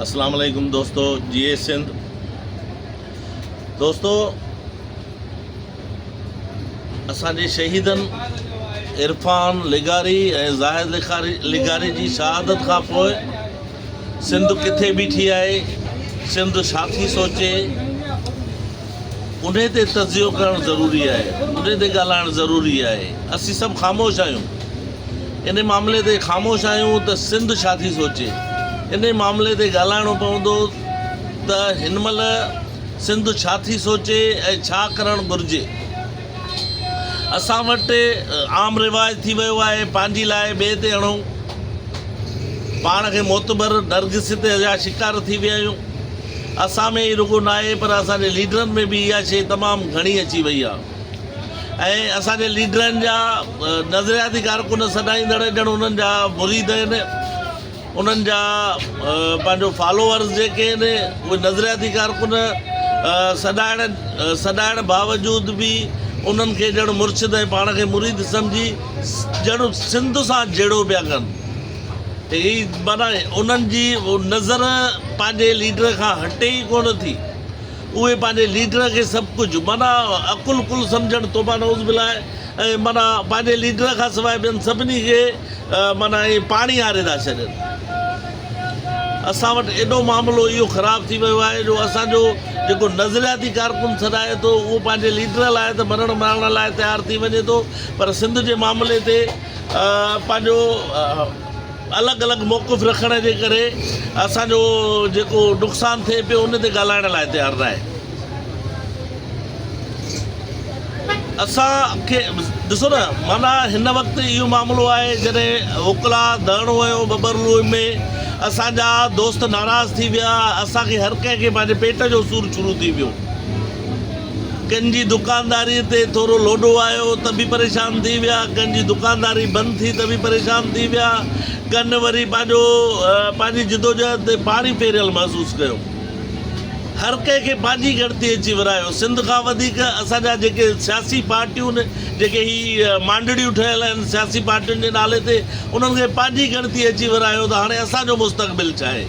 اسلام عليڪم دوستو جيئي سنڌ دوستو اسان جي شهيدن عرفان لغاري ۽ زاهد لغاري لغاري جي شهادت کان پوء سنڌ ڪٿي بيٺي آهي سنڌ ڇا ٿي سوچي انهي تي تجزيو ڪرڻ ضروري آهي، انهي تي ڳالهائڻ ضروري آهي. اسين سڀ خاموش آهيون. انهي معاملي تي خاموش آهيون ته سنڌ ڇا ٿي سوچي. انهي معاملي تي ڳالهائڻو پوندو ته هن مهل سنڌ ڇا ٿي سوچي ۽ ڇا ڪرڻ گهرجي. اسان وٽ عام رواج ٿي ويو آهي پنهنجي لاء ٻئي تي هڻون. پاڻ کي معتبر نرگسيت جا شڪار ٿي ويا آهيون. اسان ۾ ئي رڳو ناهي پر اسان جي ليڊرن ۾ به اها شيء تمام گهڻي اچي وئي آهي ۽ اسان جي ليڊرن جا نظرياتي ڪارڪن سڏائيندڙ ڄڻ انهن جا مريد آهن انهن جا پنهنجو فالوورز جيڪي آهن اهي نظرياتي ڪارڪن سڏائڻ سڏائڻ باوجود به انهن کي ڄڻ مرشد ۽ پاڻ کي مريد سمجهي ڄڻ سنڌ سان جهيڙو پيا ڪن. هي معنيٰ انهن جي نظر پنهنجي ليڊر کان هٽي ئي ڪونه ٿي. اهي پنهنجي ليڊر کي سڀ ڪجهه معنيٰ عقل ڪل سمجهڻ توبه نعوذ بالله ۽ معنيٰ پنهنجي ليڊر کان سواء ٻين سڀني کي معنيٰ ائين پاڻي هاري ٿا ڇڏين. اسان وٽ ايڏو معاملو اهو خراب ٿي ويو آهي جو اسان جو جيڪو نظرياتي ڪارڪن سڏائي ٿو اهو پنهنجي ليڊر لاء ته مرڻ مارڻ لاء تيار ٿي وڃي ٿو پر سنڌ جي معاملي تي پنهنجو الڳ الڳ موقف رکڻ جي ڪري اسان جو جيڪو نقصان ٿئي پيو ان تي ڳالهائڻ لاء تيار ناهي. اسان کي ڏسو نه معنيٰ هن وقت اهو معاملو آهي جڏهن وڪلا ڌرڻو هنيو ٻٻرلوء ۾ اسان جا دوست ناراض ٿي ويا اسان کي هر ڪنهن کي پنهنجي پيٽ جو سور شروع ٿي ويو. ڪن جي دڪانداريء تي ٿورو لوڏو آيو ته به پريشان ٿي ويا، ڪن جي دڪانداري بند ٿي ته به پريشان ٿي ويا، ڪن وري پنهنجو پنهنجي جدوجهد تي پاڻي ڦيريل محسوس ڪيو. هر ڪنهن کي پنهنجي ڳڻتي اچي ورايو. سنڌ کان وڌيڪ اسان جا جيڪي سياسي پارٽيون جيڪي هي مانڊڙيون ٺهيل آهن سياسي پارٽين جي نالي تي انهن کي پنهنجي ڳڻتي اچي ورايو ته هاڻي اسان جو مستقبل ڇا آهي؟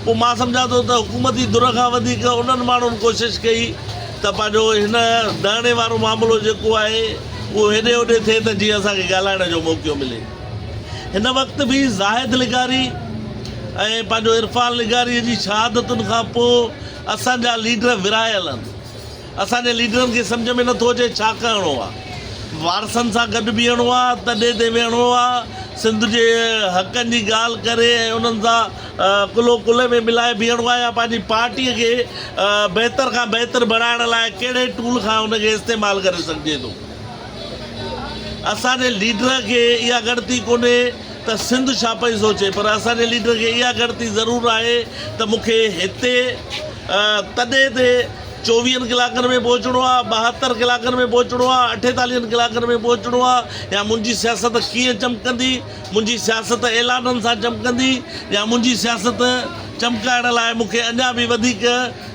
پوء مان سمجهان ٿو ته حڪومتي ڌر کان وڌيڪ انهن ماڻهن ڪوشش ڪئي ته پنهنجو هن ڌرڻي وارو معاملو جيڪو آهي اهو هيڏي هوڏي ٿئي ته جيئن اسان کي ڳالهائڻ جو موقعو ملي. هن وقت به زاهد لغاري ۽ پنهنجو عرفان لغاري جي شهادتن کان پوء اسان جا ليڊر ورهايل آهن. اسان جي ليڊرن کي سمجهه ۾ نٿو اچي ڇا ڪرڻو آ. وارثن سان گڏ بيهڻو آ، تڏي تي ويهڻو آ، سنڌ جي حقن جي ڳالهه ڪري ۽ انهن سان ڪلهو ڪلهي ۾ ملائي بيهڻو آ يا پنهنجي پارٽيء کي بهتر کان بهتر بڻائڻ لاء ڪهڙي ٽول کان ان کي استعمال ڪري سگهجي ٿو. اسان جي ليڊر کي اها ڳڻتي ڪونهي ته سنڌ ڇا پئي سوچي پر اسان جي ليڊر کي اها ڳڻتي ضرور آهي ته مون کي هتي تڏي تي چوويهن ڪلاڪن ۾ پهچڻو آ، 72 ڪلاڪن ۾ پهچڻو آ، اٺيتاليهن ڪلاڪن ۾ پهچڻو آ يا منهنجي سياست ڪيئن چمڪندي، منهنجي سياست اعلانن سان چمڪندي يا منهنجي سياست چمڪائڻ لاء مون کي اڃا به وڌيڪ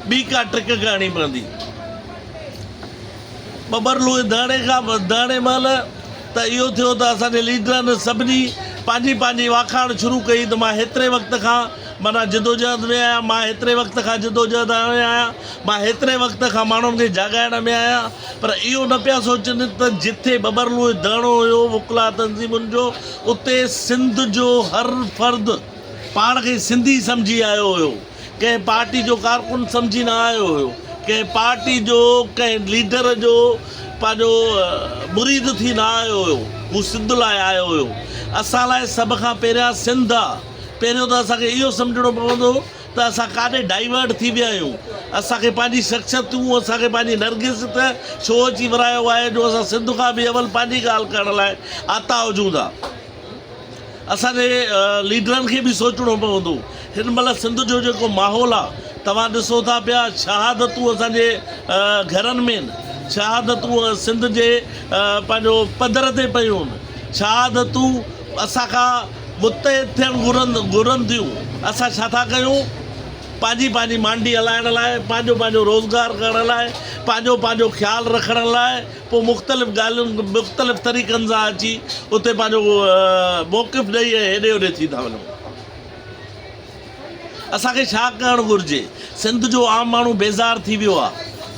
ٻي ڪا ٽرڪ ڪرڻي پوندي. ٻٻرلوء ڌرڻي کان ڌرڻي مهل ته اهو ٿيو ته اسان جي ليڊرن سڀني پنهنجي پنهنجي واکاڻ شروع ڪئي ته مان هيتري وقت کان معنيٰ جدوجهد ۾ آهيان، مان هيتري وقت کان جدوجهد ۾ آهيان، مان هيتري وقت کان ماڻهن کي جاڳائڻ ۾ آهيان پر اهو نه پيا سوچن ته جٿي ٻٻرلوء ڌرڻو هيو وڪلا تنظيمن جو اتي سنڌ جو هر فرد پاڻ کي سنڌي سمجهي آيو هيو. ڪنهن پارٽي جو ڪارڪن سمجهي نه آيو هيو، ڪنهن پارٽي جو ڪنهن ليڊر جو پنهنجو مريد ٿي نه آيو هيو، هو سنڌ لاء آيو هيو. اسان لاء سڀ کان پهريان سنڌ آ. پهريون ته اسان کي اهو سمجهڻو پوندو ته اسان ڪاڏي ڊائيورٽ ٿي ويا آهيون. اسان کي پنهنجي شخصيتون، اسان کي پنهنجي نرگسيت ڇو اچي ورايو آهي جو اسان سنڌ کان به اول پنهنجي ڳالهه ڪرڻ لاء آتا هجون ٿا. اسان جي ليڊرن کي به سوچڻو پوندو. هن مهل سنڌ جو جيڪو ماحول آ توهان ڏسو ٿا پيا شهادتون اسان جي گهرن ۾ آهن، شهادتون سنڌ جي پنهنجو پڌر تي پيون آهن، شهادتون اسان کان متحد ٿيڻ گهرن گهرن ٿيون، اسان ڇا ٿا ڪيون پنهنجي پنهنجي مانڊي هلائڻ لاء، پنهنجو پنهنجو روزگار ڪرڻ لاء، پنهنجو پنهنجو خيال رکڻ لاء پوء مختلف ڳالهين مختلف طريقن سان اچي اتي پنهنجو موقف ڏئي ۽ هيڏي هوڏي ٿي ٿا وڃون. اسان کي ڇا ڪرڻ گهرجي؟ سنڌ جو عام ماڻهو بيزار ٿي ويو آ.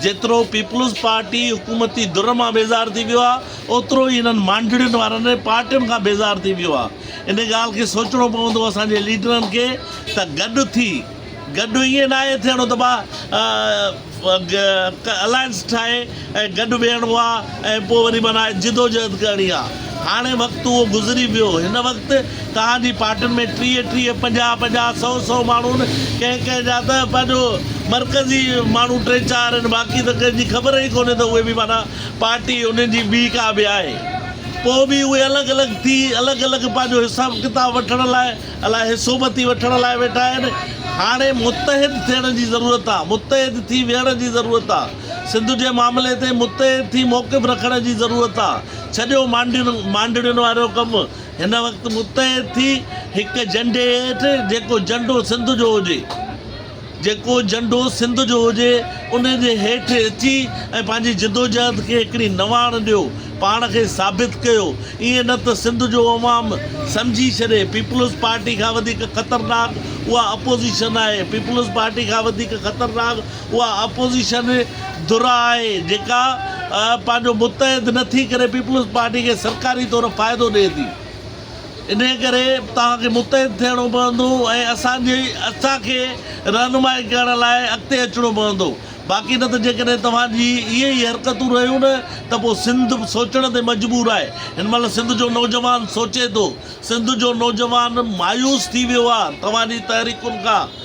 جيترو پيپلز پارٽي حڪومتي ڌر مان بيزار ٿي ويو آ، اوترو ئي هنن مانڊڙين وارن پارٽين کان بيزار ٿي ويو آ. ان ڳالهه کي سوچڻو پوندو اسان جي ليڊرن کي ته گڏ ٿي، گڏ ائين ناهي ٿيڻو ته ڀا الائنس ٺاهي ۽ گڏ ويهڻو آ ۽ پوء وري معنيٰ جدوجهد ڪرڻي آ. هاڻي وقت اهو گذري ويو. هن وقت توهان جي پارٽين ۾ ٽيهه ٽيهه، پنجاهه پنجاهه، سئو سئو ماڻهو آهن. ڪنهن ڪنهن جا ته پنهنجو مرڪزي ماڻهو ٽي چار آهن باقي ته ڪنهن جي خبر ئي ڪونهي ته اهي به معنيٰ پارٽي انهن جي ٻي ڪا به آهي. پوء به اهي الڳ الڳ ٿي الڳ الڳ پنهنجو حساب ڪتاب وٺڻ لاء الائي حصو پتي وٺڻ لاء ويٺا آهن. هاڻي متحد ٿيڻ جي ضرورت آ، متحد ٿي ويهڻ جي ضرورت آ. سنڌ جي معاملي تي متحد ٿي موقف رکڻ جي ضرورت آ. ڇڏيو مانڊين مانڊڙين وارو ڪم. هن وقت متحد ٿي هڪ جهنڊي هيٺ جيڪو جهنڊو سنڌ جو هجي، جيڪو جهنڊو سنڌ جو هجي ان جي هيٺ اچي ۽ پنهنجي جدوجهد کي هڪڙي نواڻ ڏيو، پاڻ کي ثابت ڪيو. ائين نه ته سنڌ جو عوام سمجهي ڇڏي پيپلز پارٽي کان وڌيڪ خطرناڪ اها اپوزيشن آهي، پيپلز پارٽي کان وڌيڪ خطرناڪ اها اپوزيشن ڌر آهي جيڪا پنهنجو متحد نه ٿي ڪري پيپلز پارٽي کي سرڪاري طور فائدو ڏئي ٿي. انهيء ڪري توهان کي متحد ٿيڻو پوندو ۽ اسان جي اسان کي رهنمائي ڪرڻ لاء اڳتي اچڻو پوندو. باقي نه ته جيڪڏهن توهان جي اهي ئي حرڪتون رهيون نه ته پوء سنڌ به سوچڻ تي مجبور آهي. هن مهل سنڌ جو نوجوان سوچي ٿو. سنڌ جو نوجوان مايوس ٿي ويو آهي توهان جي تحريڪن کان.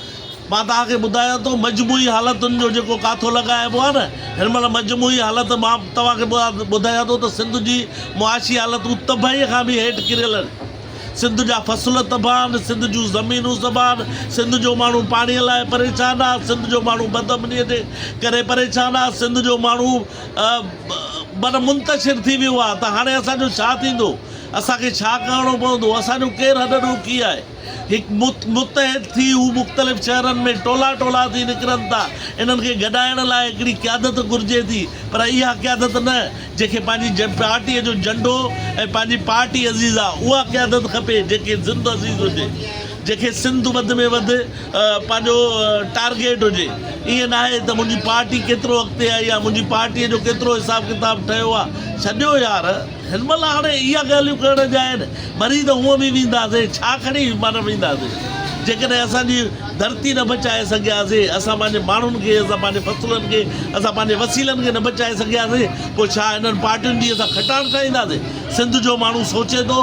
مان توهان کي ٻڌايان ٿو مجموعي حالتن جو جيڪو ڪاٿو لڳائبو آهي نه هن مهل مجموعي حالت مان توهان کي ٻڌايان ٿو ته سنڌ جي معاشي حالتون تباهي کان به هيٺ ڪريل آهن. سنڌ جا فصل تباهه آهن، سنڌ جون زمينون تباهه آهن، سنڌ جو ماڻهو پاڻي لاء پريشان آهي، سنڌ جو ماڻهو بدامنيء جي ڪري پريشان آهي، سنڌ جو ماڻهو معنيٰ منتشر ٿي ويو آهي ته هاڻي اسان جو ڇا ٿيندو، اسان کي ڇا ڪرڻو پوندو، اسان جو ڪير هڏ ڏوکي آهي. هڪ متحد ٿي هو مختلف شهرن ۾ ٽولا ٽولا ٿي نڪرن ٿا، انهن کي گڏائڻ لاء هڪڙي قيادت گهرجي ٿي پر اها قيادت نه جنهن کي پنهنجي پارٽيء جو جهنڊو ۽ پنهنجي پارٽي عزيز آ، اها قيادت کپي جنهن کي سنڌ عزيز هجي، جنهن کي سنڌ وڌ ۾ وڌ پنهنجو ٽارگيٽ هجي. ائين ناهي ته منهنجي پارٽي ڪيترو اڳتي آئي آ، منهنجي پارٽيء جو ڪيترو حساب ڪتاب ٺهيو آ. ڇڏيو يار، هن مهل هاڻي اها ڳالهيون ڪرڻ جا آهن. مري ته هونء به وينداسين، ڇا کڻي مرڻ وينداسين؟ جيڪڏهن اسان جي ڌرتي نه بچائي سگهياسين، اسان پنهنجي ماڻهن کي، اسان پنهنجي فصلن کي، اسان پنهنجي وسيلن کي نه بچائي سگهياسين، پوء ڇا انهن پارٽين جي اسان کٽاڻ ٺاهينداسين؟ سنڌ جو ماڻهو سوچي ٿو،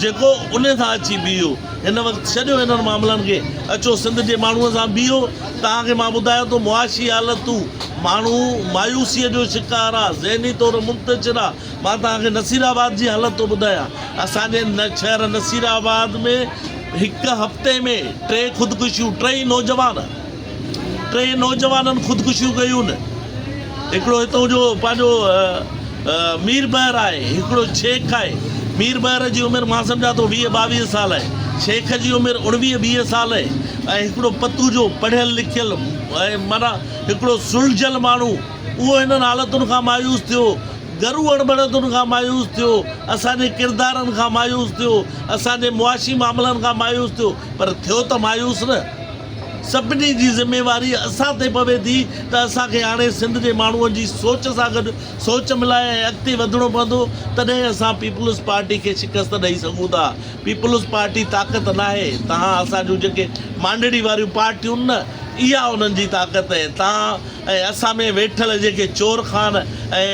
جيڪو انهي سان اچي بيهو. هن وقت ڇڏيو انهن معاملن کي، اچو سنڌ جي ماڻهوء سان بيهو. توهان کي مان ٻڌايان ٿو، معاشي حالتون، ماڻهو مايوسيء جو شڪار آ، ذهني طور منتشر آ. مان توهان کي نصير آباد جي حالت ٿو ٻڌايان. اسان جي شهر نصير آباد ۾ هڪ هفتي ۾ ٽي خودڪشيون، ٽئي نوجوان، ٽي نوجوانن خودڪشيون ڪيون. هڪڙو هتون جو پنهنجو مير بحر آهي، هڪڙو شيخ آهي. مير بحر جي عمر مان سمجهان ٿو ويهه ٻاويهه سال آهي. شيخ جي عمر اڻويهه ويهه سال آهي ۽ هڪڙو پتو جو پڙهيل لکيل ۽ معنيٰ هڪڙو سلجهيل ماڻهو اهو هنن حالتن کان مايوس ٿيو، گهرو اڻبڻتن کان مايوس ٿيو، اسان جي ڪردارن کان مايوس ٿيو، اسان جي معاشي معاملن کان مايوس ٿيو، پر ٿيو ته مايوس نه. سڀني جي ذميواري اسان تي پوي ٿي ته اسان کي هاڻي سنڌ جي ماڻهوء جي سوچ سان گڏ سوچ ملائي ۽ اڳتي وڌڻو پوندو، تڏهن اسان پيپلز پارٽي کي شڪست ڏئي سگهون ٿا. پيپلز پارٽي طاقت ناهي، توهان اسان جون جيڪي مانڊڙي واريون پارٽيون نه، اها انهن جي طاقت آهي. توهان ۽ اسان ۾ ويٺل جيڪي چور خان ۽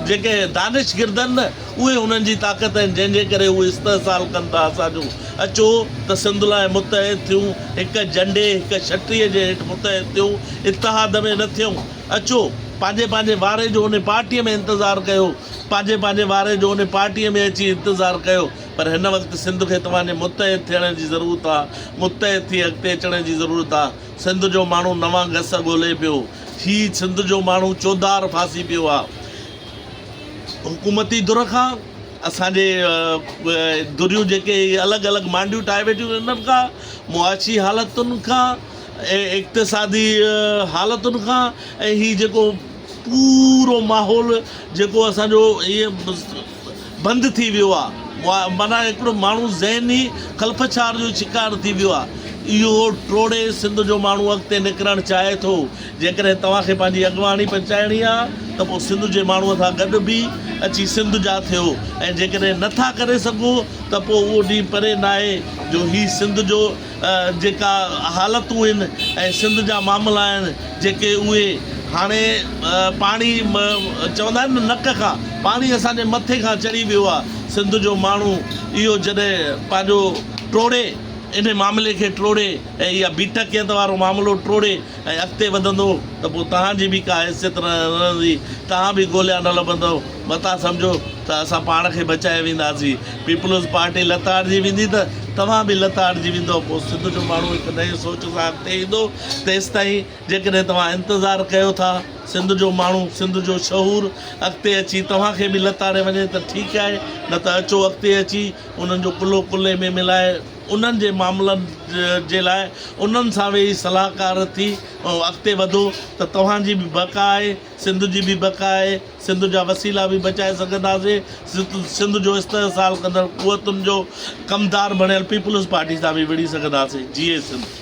جيڪي دانش گردن نه اهي انهن جي طاقت آهن جنهن جي ڪري اهي استحصال ڪن ٿا اسان جو. اچو ته سنڌ لاء متحد ٿيون، هڪ جهنڊي هڪ ڇٽيء جي هيٺ متحد ٿيون، اتحاد ۾ نه ٿيون. اچو پنهنجي پنهنجي واري جو انهي پارٽيء ۾ انتظار ڪيو، پنهنجي پنهنجي واري جو انهي پارٽيء ۾ اچي انتظار ڪيو پر هن وقت سنڌ کي توهان جي متحد ٿيڻ جي ضرورت آ، متحد ٿي اڳتي اچڻ جي ضرورت آ. سنڌ جو ماڻهو نوان گس ڳولي پيو. هي سنڌ جو ماڻهو چوڌار ڦاسي پيو آ. حڪومتي ڌر کان اسان جي ڌريون جيڪي الڳ الڳ مانڊيون ٺاهي ويٺيون آهن انهن کان، معاشي حالتن کان ۽ اقتصادي حالتن کان ۽ هي جيڪو پورو ماحول جيڪو اسان جو هيء بند ٿي ويو آ معنيٰ هڪڙو ماڻهو ذهني خلفشار جو شڪار ٿي ويو آ. اهو ٽوڙي سنڌ جو ماڻهو اڳتي نڪرڻ چاهي ٿو. جيڪڏهن توهان کي پنهنجي اڳواڻي بچائڻي آ ته پوء سنڌ جي ماڻهوء سان گڏ به اچي سنڌ جا ٿيو ۽ جيڪڏهن نه ٿا ڪري سگهو ته پوء اهو ڏينهن پري ناهي جو هي سنڌ جو جيڪا حالتون آهن ۽ سنڌ جا معاملا آهن جيڪي اهي هاڻي پاڻي چوندا آهن نه نڪ کان پاڻي اسان جي مٿي کان چڙهي ويو آ سنڌ جو ماڻهو اهو جڏهن پنهنجو ٽوڙي انهي معاملي کي ٽوڙي ۽ اها بيٺڪيت وارو معاملو ٽوڙي ۽ اڳتي وڌندو ته پوء توهان جي به ڪا حيثيت نه رهندي، توهان به ڳوليا نه لڀندؤ، متان سمجهو ته اسان پاڻ کي بچائي وينداسين، پيپلز پارٽي لتاڙجي ويندي ته توهان به لتاڙجي ويندؤ، پوء سنڌ جو ماڻهو هڪ نئين سوچ سان اڳتي ايندو، تيستائين جيڪڏهن توهان انتظار ڪيو ٿا سنڌ جو ماڻهو سنڌ جو شعور اڳتي اچي توهان کي به لتاڙي وڃي ته ٺيڪ آهي نه ته اچو اڳتي اچي انهن جو ڪلهو ڪلهي ۾ ملائي انهن جي معاملن جي لاء انهن سان ويهي صلاحڪار ٿي ۽ اڳتي وڌو ته توهان جي به بقا آهي، سنڌ جي به بقا آهي، سنڌ جا وسيلا به بچائي سگهنداسين، سنڌ جو استحصال ڪندڙ قوتن جو ڪمدار بڻيل پيپلز پارٽي سان به وڙهي سگهنداسين. جيئي سنڌ.